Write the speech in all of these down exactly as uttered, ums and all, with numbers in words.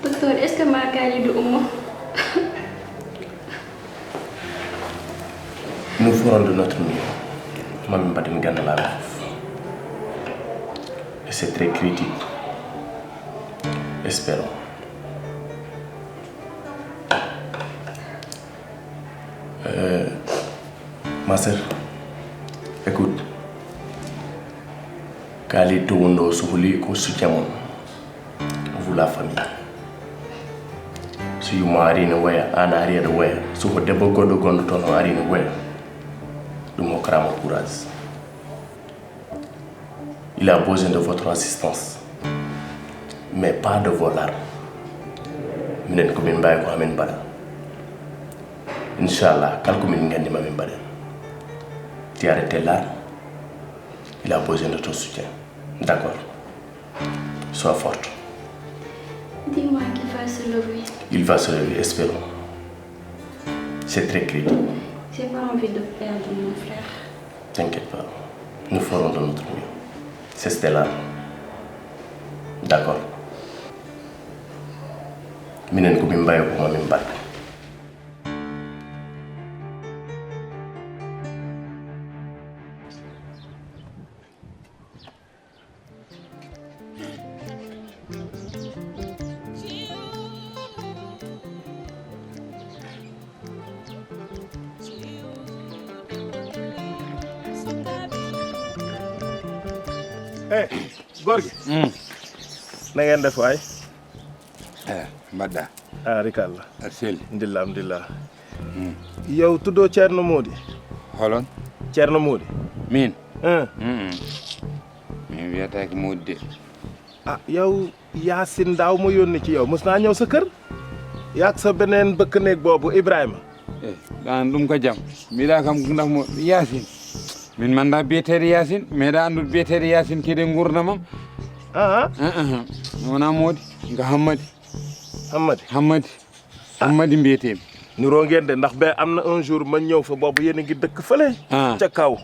Docteur, est-ce que ma Kalidou ummo? Nous ferons de notre mieux. Mami mbaɗen gandal amen fof. Et c'est très critique. Espérons. Euh, ma sœur, écoute. Kalidou wonɗo o sohli ko soutien mon. Vous la famille. So yumma ari ne woya, an ari aɗa woya. So ko debbo goɗɗo gonɗo toon o ari ne woya. Ɗum hokkatamo courage. Il a besoin de votre assistance, mais pas de vos larmes. Minen ko min mbawi ko amin mbaɗa. Inchallah, kala ko min gandi ma min mbaɗa. Tu arrêtes tes larmes. Il a besoin de ton soutien. D'accord. Sois forte. Dis-moi qu'il va se lever. Il va se lever, espérons. C'est très crédible. J'ai pas envie de perdre mon frère. T'inquiète pas. Nous ferons de notre mieux. C'est Stella. D'accord. Minen ko min mbawi ko ma min mbaɗa. Eh, gorge. Mm. Na ngeen def waay? Eh, mbaɗɗa? Ah, rikalla. A selli. Ndilla, alhamdulillah. Mm. Yow, tuddo Ceerno Moodi? Holon? Ceerno Moodi? Min? Eh. Mm. Min wiyataake Moodi de. Ah, yow, Yaasin Ndaw mo yónni ci yow. Mos naa ñëw sa kër? Yaak sa beneen bëkk néeg boobu, Ibrahima. Eh, ɗan ɗum ko jam. Mbiɗa kam ndax mo Yaasin. Min manda biyeteede Yaasin, meeɗa anndude biyeteede Yaasin kede ngurdamam. Ah, ah. Ah, ah. Wona Moodi, nga Hammadi. Hammadi? Hammadi. Hammadi mbiyeteemi. Niroo ngeen de, ndax ba am na un jour ma ñëw fa, boobu yéen a ngi dëkk fële. Ah. Ca kaw.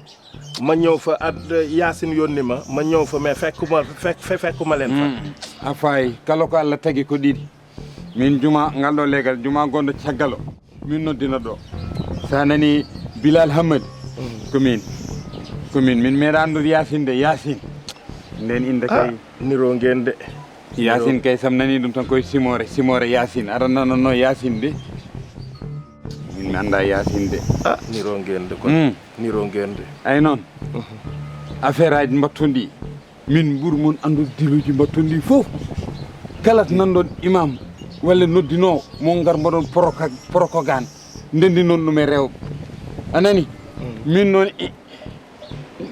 Ma ñëw fa at Yaasin yónni ma, ma ñëw fa, mais fekkuma, fekk, fe-, fekkuma leen fa. Mm. A fayi, kala ko Allah tagi ko ɗiɗi. Min juma, ngal ɗo legal, juma gonɗo caggal o. Min noddino ɗo. Sa nani Bilal Hammadi, mm, ko min. Ko min. Min meeɗa anndude Yaasin de, Yaasin. Nden innde kay. Ah, niroo ngeen de. Yaasin kay, sam nani ɗum tan koye simoore, simoore Yaasin. Aɗa nanonno Yaasin de. Min mi annda Yaasin de. Ah, niroo ngeen de koy. Mm. Niroo ngeen de. Ay noon. Mhm. Affaire aji mbatton ɗi. Min ɓuri mon anndude diluuji mbatton ɗi fof. Kala to nanɗon imam walla noddinoowo, mon ngar mbaɗon poroka-, porokogan. Ndenndi noon ɗum e rewɓe. A nani? Mm. Min noon i-,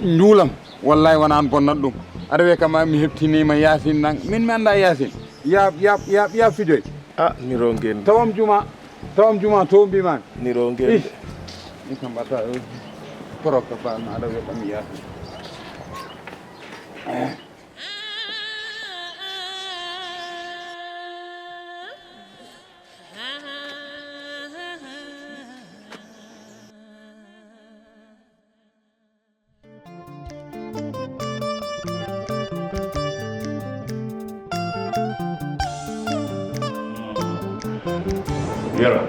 njuulam, wallahi wona an bonnat ɗum. Aɗa wiya kam, a mi heɓtiniima Yaasin nan. Min mi annda Yaasin. Ya, ya, ya, ya fijoy. Ah, niroo ngeen. Tawam juma, tawam juma, to mbiman. Niroo ngeen. Ih. Min kam mbaɗta, eh, korok ka ba, ma aɗa wiya kam Yaasin. Yero,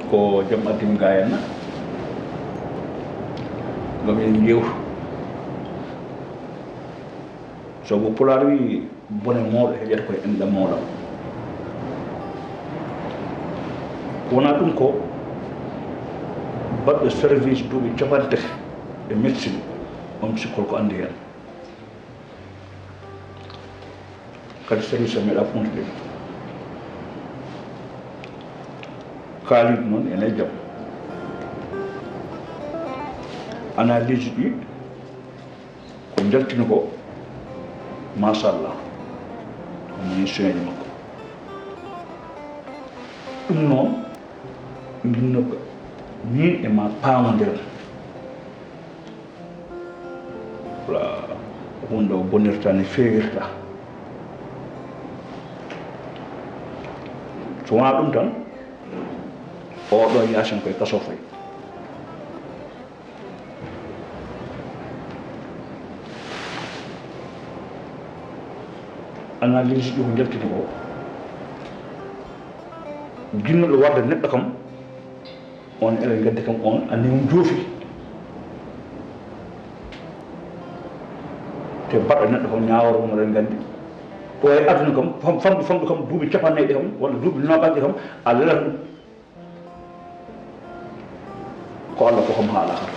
ko jam addimi ga henna, ngam en njeew. Sabu Pulaar wi, bone mawɗo heƴata koye enɗam mawɗam. Wona ɗum ko baɗɗo service duuɓi capanɗe tati e médecine, on sikkol ko anndi heen. Kadi service am meeɗa funtude. Kaaliɗo noon ene jam. Analyse ɗi ko njaltini ko, machallah, ko moni soñaji makko. Ɗum noon, nginno min e ma paamodiren. Wala hunde o bonirta ni feewirta. So wonaa ɗum tan, oɗo Yaasin koye kaso fayi. Analyse ɗi ko njaltini ko, jinnuɗo warde neɗɗo kam, on eɗen ngaddi kam, on anni on joofi. Te baɗɗo neɗɗo kam, ñaaworo mum eɗen nganndi. Ɗo e aduna kam, fam-, famɗo, famɗo kam, duuɓi capannayɗi kam, walla duuɓi noogaasɗi kam, a lelat ɗum. Ko Allah ko kam haala kam.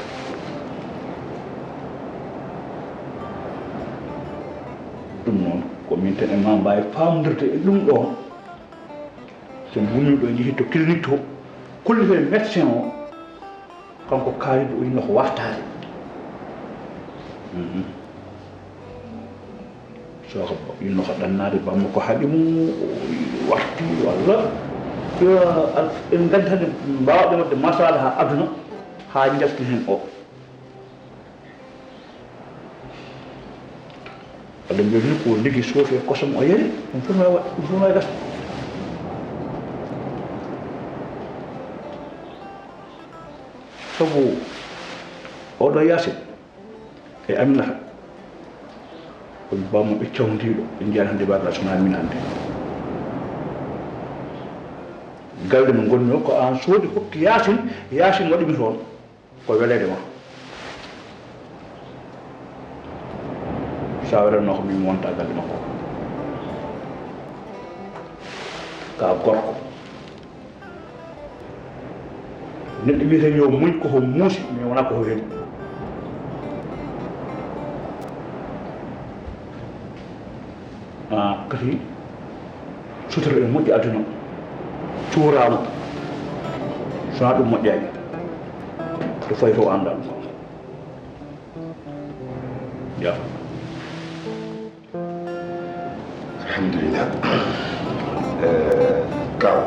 Ɗum noon, ko min tan e ma mbaawi faamdirde e ɗum ɗo. So ngummi ɗo, yehi to clinique to, kollitel médecin o, kanko kaaliɗo o yinno ko wartaade. Mhm. So ko yinno ko ɗannaade bammo ko haɗi mo, o warti walla. Yo, al-, en nganndi hannde mbaawɗen waɗde masala haa aduna, haa njalti heen o. Walla mbiyen ni ko liggi soofi e kosam o yari, ɗum fof no waɗ-, ɗum fof no gasa. Sabu oɗo Yaasin e Aminata, ko bammo ɓe cawndiiɗo, ɓe njiyan hannde baɗa sona min hannde. Galle mo ngonmi o ko aan soodi hokki Yaasin, Yaasin waɗi mi toon. Ko weleede ma. Sa welanno ko min mi wonta galle makko. Ka gorko. Neɗɗo wiyete yo muñ ko ko muusi, mais wona ko ko weli. Ah, kadi sutura ene moƴƴi aduna, cuuraama, so wonaa ɗum moƴƴaani, to fayi to annda ɗum. Ya. Alhamdulillah. Eh, kaw,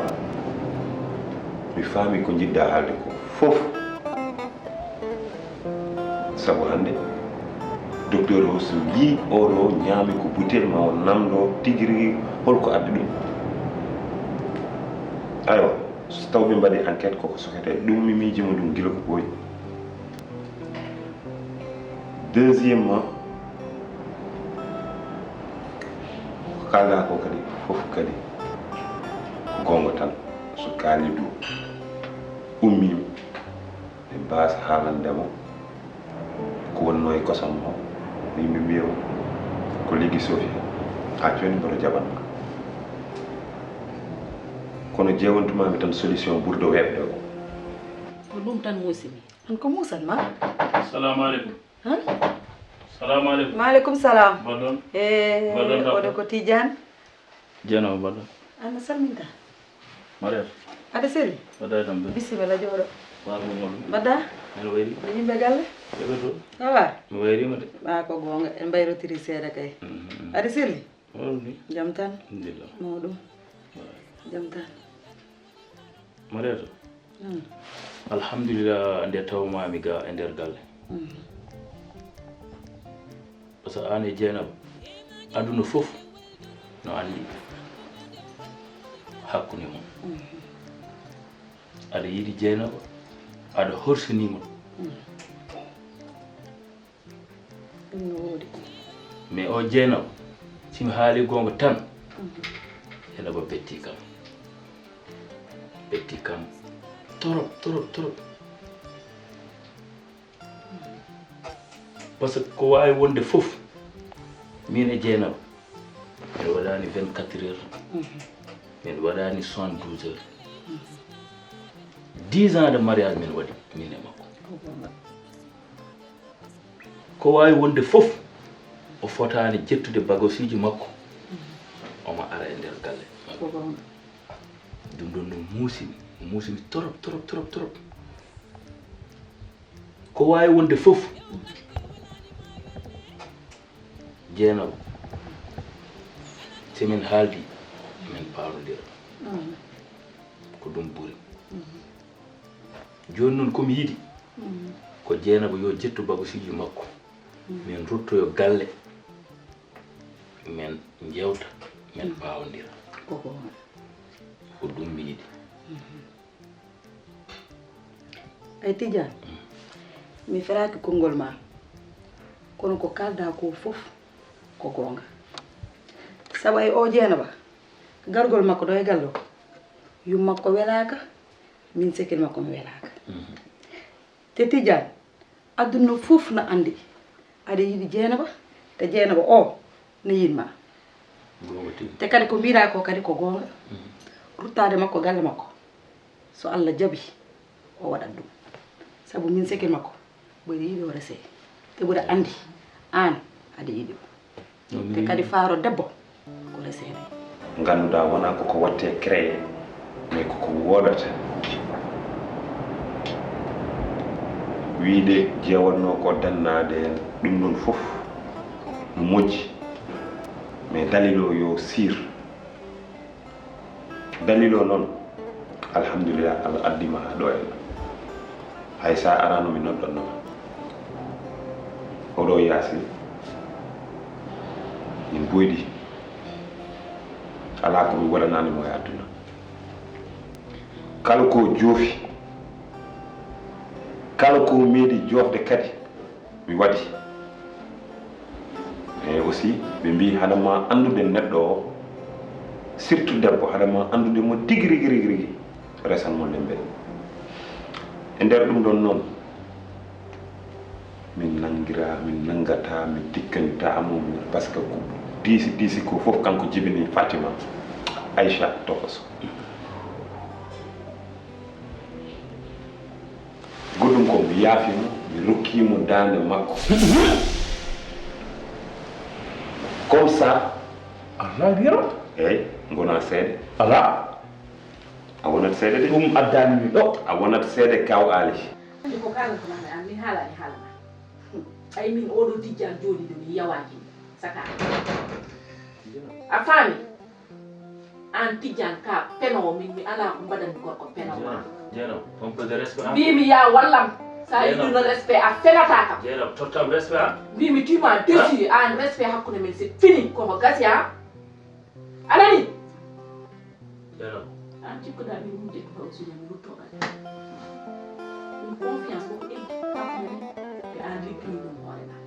mi faami ko njiɗɗa haalde ko fof. Sabu hannde, docteur o so yii oɗo ñaami ko butel, ma o namndo tigi rigi holko addi ɗum. Aywa, so taw ɓe mbaɗi enquête, koko sokete ɗum, mi miijima ɗum gila ko ɓooyi. Deuxièmement, ko kaalɗa ko kadi fof kadi ko goonga tan. So Kalidou ummiima, ɓe mbaasa haalande mo ko wonnoo e kosam o. Yimɓe mbiya mo ko liggi soofi, haa jooni mboɗo jaɓan ma. Kono jeewantumaami tan solution ɓurɗo weeɓde o. Ko ɗum tan muusimi. An ko muusan ma? Salamu aleykum. Han? Salamu aleykum. Maaleykum salam. Mbaɗɗon? Eh, mbaɗɗon, oɗo ko Tidiane? Jeeno, mbaɗɗon? An a salminta? Mariam. Aɗa seli? Mbaɗɗa e tampere? Bisimilla, jooɗo. Wa ko moɗum? Mbaɗɗa? Ene wayri? No yimɓe galle? Ɓe ɗo? Ça va? Mi wayrima de. Ma ko goonga, en mbayrotiri seeɗa kay. Mhm. Aɗa seli? Mawɗum ni? Jam tan? Alhamdulillah. Mawɗum. Wa. Jam tan? Mariatu. Mm. Alhamdulillah, nde tawmaami ga e nder galle. Mm. Par ce que aan e Jeynaba, aduna fof no anndi hakkunde mon. Mm. Aɗa yiɗi Jeynaba, aɗa horsini mo. Mm. Ɗum no woodi. Mais o Jeynaba, si mi haali goonga tan, mhm, Jeynaba betti kam. Ɓetti kam trop trop trop. Parce que ko waawi wonde fof, min e Jeynaba min waɗaani vingt-quatre heures, min waɗaani soixante-douze heures. Dix ans de mariage min waɗi min e makko. Ko waawi wonde fof, o fotaani ƴettude bagosiji makko omo ara e nder galle. Ɗum ɗon no muusimi, muusimi trop trop trop trop. Ko waawi wonde fof, Jeynaba, so min haaldi, min paalondira. Ko ɗum ɓuri. Jooni noon ko mi yiɗi, ko Jeynaba yo ƴettu bagosiji makko, min ruttoyo galle, min njeewta, min paalondira. Ko ɗum mi yiɗi. Ay Tijaan, mi feraaki konngol ma, kono ko kaalda ko fof ko goonga. Sabu ay o Jeynaba, gargol makko ɗo e galle o, yum makko welaaka, min sekil makko mi welaaka. Te Tijaan, aduna fof na anndi aɗa yiɗi Jeynaba, te Jeynaba o na yiɗ ma. Te kadi ko mbiɗa ko kadi ko goonga. Ruttaade makko galle makko, so Allah jaɓi, o waɗat ɗum. Sabu min sekil makko, mboɗo yiɗi o resee. Te mboɗo anndi aan aɗa yiɗi mo. Te kadi faaro debbo ko reseede. Ngannduɗaa wonaa ko ko waɗtee créé, mais ko ko wooɗata. Wiyde jeewatnoo ko dannaade en, ɗum ɗoon fof no moƴƴi, mais dalil o yo siir. Dalil o noon, alhamdulillah, Allah addi ma haa ɗo henna. Hay so a araano mi noddannoo ma. Oɗo yaasi min boyɗi, alaa ko mi waɗanaani mo e aduna. Kala ko joofi, kala ko meeɗi joofde kadi, mi waɗi. Mais aussi ɓe mbii haɗa ma anndude neɗɗo o, surtout debbo, haɗa ma anndude mo tigi rigi rigi rigi, resan mo lembel. E nder ɗum ɗon noon, min nanngira, min nanngata, min tikkantaa mo, parce que ko diisi diisi ko fof kanko jibini Fatima Aïcha Tokoso. Goɗɗum ko mi yaafi mo, mi rokki mo daande makko. Comme ça. Alaa wiyata. Eey, ngonaa seede. Alaa. A wonat seede de. Ɗum addaani mi ɗo. A wonat seede Kaaw Aali. Anndi ko kaalantonaa mi aan, mi haalaani haala ma. Ay min oɗo Tijjaan jooɗiiɗo mi yawaaki mi saka. A faami? Aan Tijjaan ka penoowo min mi alaa ko mbaɗanmi gorko penoowo ma. Mbimi ya wallam sa yiɗuno respect a fenata kam. Mbimi tu ma déçu aan respect hakkunde men c'est fini koko gasi ha. A nani? Aan cikkuɗa min wujje ko hawsina mi rutto kadi. Ɗum confiance koko ɓeydi hakkunde men. E aan liggini ɗum hoore ma.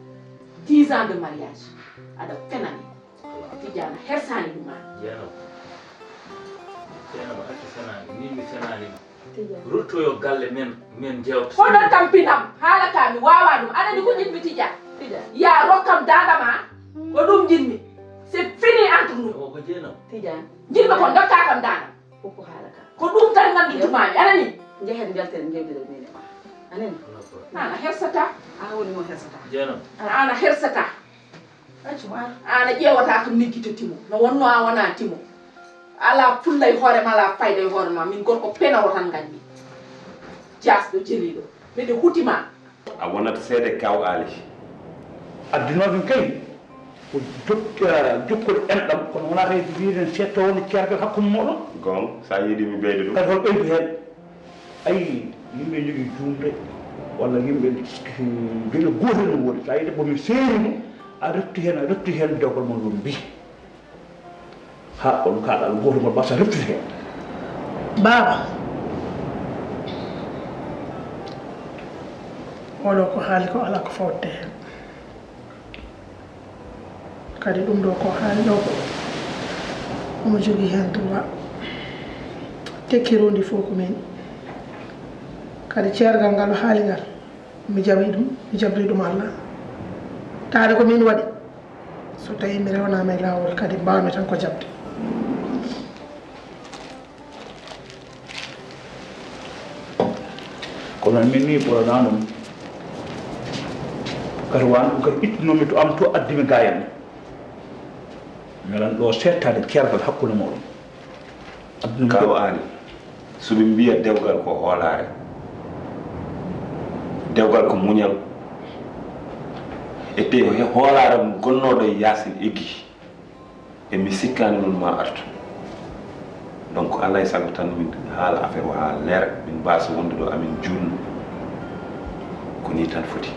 Dix ans de mariage aɗa fenani. Tijjaan a hersaani ɗum aan. Jeynaba, Jeynaba accu fenaande, min mi fenaani ma. Ruttoyo galle men, min njeewta. Hoɗon tampinam, haala ka mi waawaa ɗum. Aɗa anndi ko njiɗmi Tijjaan? Ya rokkam daanda ma, ko ɗum njiɗmi. C'est fini entre nous. O ko Jeynaba. Tijjaan. Njiɗmi ko ndokkaa kam daanda. Ko ko haala ka. Ko ɗum tan nganndutumaami, aɗa anndi? Njehen njalten njeewtiden min e ma. A nani? Aan a hersataa. Aan woni mo hersataa. Jeynaba. Aan a hersataa. Aan a ƴeewataa kam neggito timo. No wonnoo a wonaa timo. A alaa fulla e hoore ma, a alaa fayda e hoore ma. Min gorko penoowo tan nganmi. Jaasɗo, jeliiɗo. Miɗo huti ma. A wonat seede Kaaw Aali. Addinooɓe kay ko jokkol enɗam, kono wonaa kay mbiyen seedto wonde ceergal hakkunde mooɗon. Goonga, so a yiɗii mi ɓeyda ɗum. Kadi hol ɓeydu heen? Ayi, yimɓe njogii juumre walla yimɓe njogii gootel no woodi. So a yii debbo mi seeri mo, a refti heen, a refti heen dewgal mon ɗum mbii. Haa on kaaɗa gooto ngol ɓasa reftude heen. Baaba, oɗo ko haali ko alaa ko fawte heen. Kadi ɗum ɗo ko haali ɗo ko omo jogii heen droit. Tekki rondi fof ko min. Kadi ceergal ngal o haali ngal, mi jaɓi ɗum, mi jaɓri ɗum Allah. Taade ko min waɗi. So tawii mi rewnaama e laawol, kadi mbaawmi tan ko jaɓde. Kono min ni ɓurana ɗum. Kadi wano ɗum kadi ittunomi to am to addimi gayen. Mi alan ɗo settade kergal hakkunde moɗon. Kaw Aali, so ɓe mbiya dewgal ko hoolaare, dewgal ko muñal. E te hoolaare gonnooɗo e yaasin eggi, e mi sikkaani noon ma artu. Donc alaa e sago tan min haala affaire o haa leera, min mbaasa wonde ɗo amin juulno ko nii tan foti.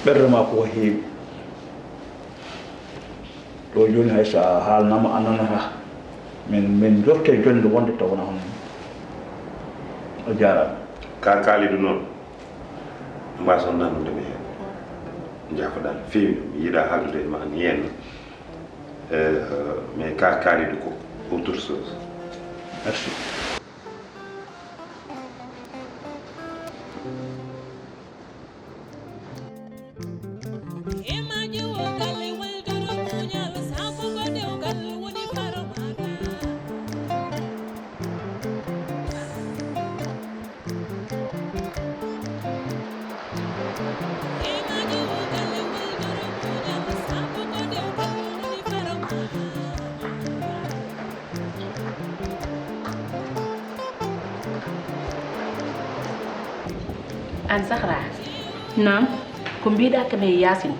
Ɓernde ma ko heewi. Ɗo jooni hay so a haalnaama a nanata. Min min jokke jonnde wonde taw wona hono a jaaraama. Ka kaalidu noon mbaason nannude mi heen. Njaafoɗaa no feewi, mi yiɗaa haaldude e ma ni heen. Mais ka kaalidu ko autre chose. Merci. Aan Zahra. Naam. Ko mbiɗa kam e Yaasin,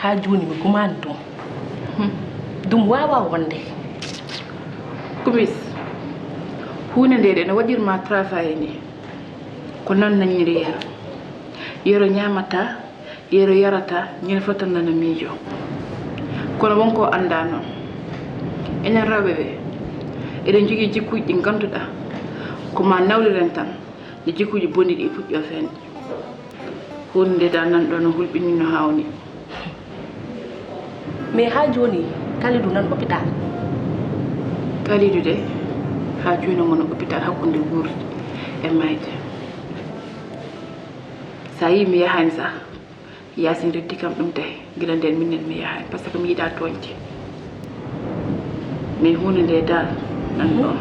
haa jooni mi gumaani ɗum. Ɗum waawaa wonde. Kumis, huunde nde ɗe no waɗirma travail ni, ko noon nanngiri Yero. Yero ñaamataa, Yero yarataa, ñande fof tan nana miijo. Kono won ko anndaa noon. Enen rewɓe ɓe, eɗen njogii jikkuuji ɗi ngannduɗaa ko ma nawliren tan, nde jikkuuji bonɗi ɗi puɗɗo feeñde. Huunde nde da nan ɗo no hulɓini no hawni. Mais haa jooni Kalidou nan hôpital. Kalidou de haa jooni omo no hôpital hakkunde guurdi e mayde. So a yii mi yahaani sah, Yaasin reddi kam ɗum de, gila ndeen minnen mi yahaani par ce que mi yiɗaa tooñde. Mais huunde nde dal nan ɗon,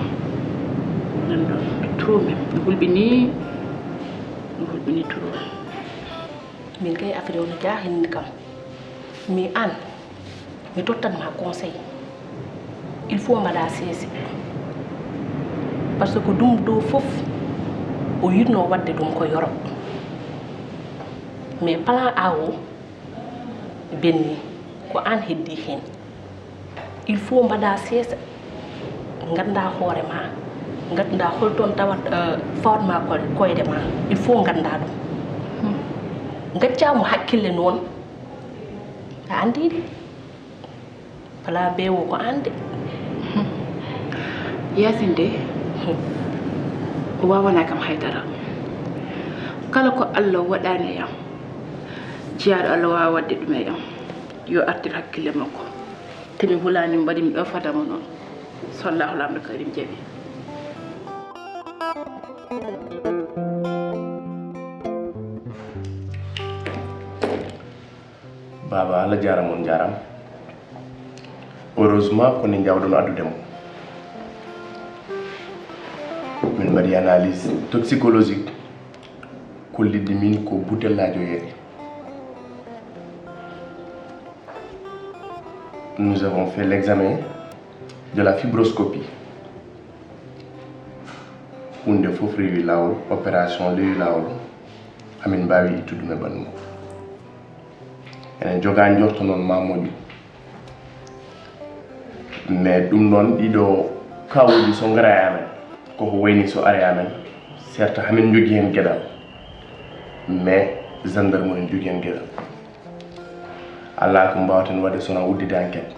nan ɗon trop même, no hulɓini, no hulɓini trop. Min kay affaire o no jaaxini kam. Mais aan, mi tottan ma conseil, il faut mbaɗa seese. Par ce que ɗum ɗo fof o yiɗno waɗde ɗum ko Yero. Mais plan A o benni, ko aan heddi heen. Il faut mbaɗa seese, ngannda hoore ma, ngannda holton tawat fawatma koyɗe ma. Il faut ngannda ɗum. Gaccamo hakkille noon, a anndi de. Plan B o ko aan de. Yaasin de, o waawanaakam hay dara. Kala ko Allah waɗaani e am, jiyaaɗo Allah waawaa waɗde ɗum e am. Yo artir hakkille makko. Te mi hulaani mi mbaɗi mi ɗo fadama noon. So Allahu Laamɗo Karim jaɓi. Baaba, Allah jaaraama, on njaaraama. Heureusement ko nde njaawɗon addude mo. Min mbaɗi analyse toxicologique, kollitɗi min ko butellaajo yeeɗe. Nous avons fait l'examen de la fibroscopie. Huunde fof rewi laawol, opération rewi laawol, amin mbaawi ittude ɗum e ɓanndu makko. Eɗen njoga njorto noon ma moƴƴu. Mais ɗum noon, ɗiɗo kawuuji so ngara e amen, koko wayni so ari e amen, certes hamin njogii heen geɗal, mais gendarmerie ne jogii heen geɗal. Alaa ko mbaawaten waɗde sonaa udditde enquête.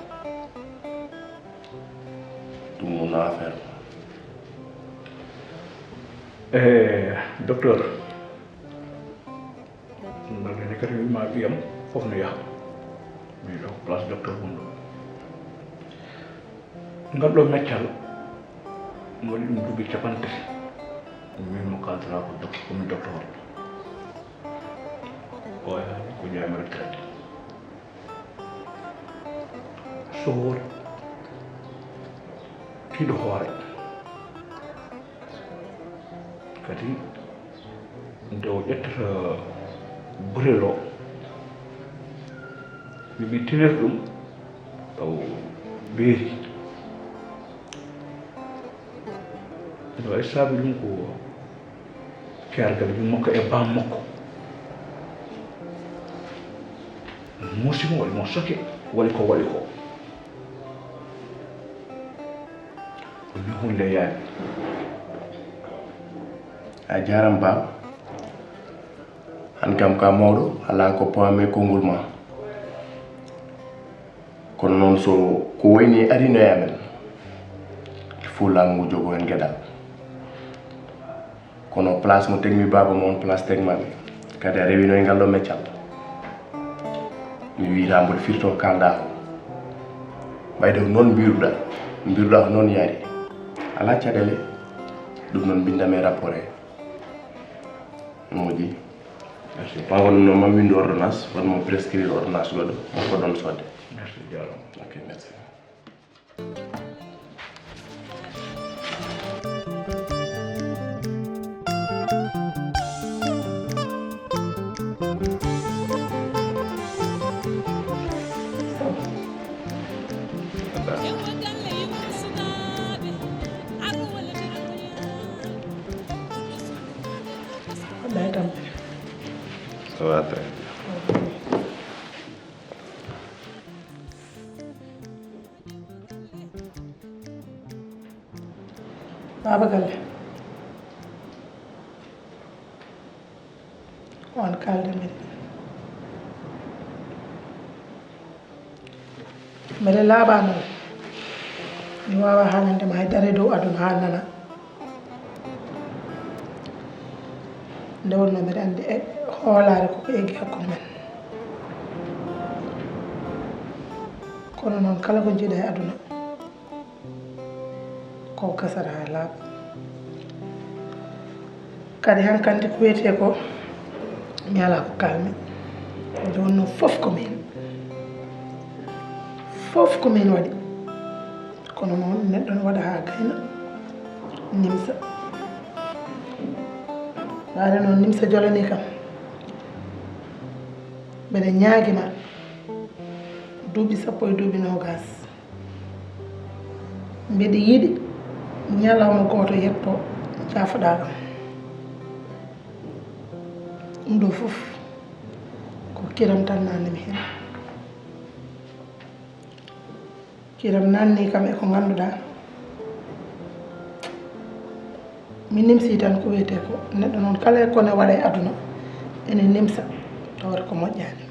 Ɗum wonno affaire o. Eh, docteur, ngal nene kadi wima ɓiyam fof no yaha. Mi ɗo place docteur wonɗo. Ngal ɗo meccal Mi waɗi ɗum duuɓi capanɗe tati. Min mo kaldata ko dok-, ko min docteur. Oya ko jaami retraite. Sowoore tiiɗo hoore. Kadi nde o ƴettata butel o, mi ɓe tinir ɗum, taw beeri. Ene waɗi saabi ɗum ko keergal yummakko e bammakko. Muusi mo, waɗi mo soke, waɗi ko waɗi ko. Ko mi hunde yaani. A jaaraama, Baaba. Aan kam ko a mawɗo, alaa ko pawaami e konngol ma. Kono noon, so ko wayni arino e amen, il faut laamu ngu jogoo heen geɗal. Kono place mo tegmi baaba mo, on place tegmaami. Kadi a rewino e ngal ɗo meccal. Mi wiyata mboɗo firto kalɗa ko. Ɓayde ko noon mbiruɗa, mbiruɗa ko noon yaari. Alaa caɗeele, ɗum noon mbinndam e rapport he. Moƴƴi. Merci. Ɓaawo ɗum noon, ma winndu ordonnance, won mo prescrire ordonnance goɗɗo, mo ko ɗon sodde. Merci, jaaraama. Ok, merci. Wallaay tampere. Ça va très bien. Baaba Galle, on kalda mbiɗa. Mbeɗa laaɓa noon, mi waawa haalande ma hay dara e dow aduna haa nana. Nde wonnoo mbeɗa anndi e hoolaare koko eggi hakkunde men. Kono noon, kala ko njiɗa e aduna, ko gasata haa laaɓa. Kadi hankante ko wiyetee ko, mi alaa ko kaalmi. Nde wonnoo fof ko miin. Fof ko miin waɗi. Kono noon, neɗɗo ne waɗa haa gayna, nimsa. Waade noon, nimsa jolanii kam. Mbeɗa ñaagi ma duuɓi sappo e duuɓi noogaas. Mbeɗa yiɗi ñalawma gooto yetto jaafoɗaa kam. Ɗum ɗoo fof ko kiram tan naatnii mi heen. Kiram naatnii kam e ko ngannduɗaa. Mi nimsii tan ko wiyetee ko neɗɗo noon, kala e ko ne waɗa e aduna, ene nimsa, tawata ko moƴƴaani.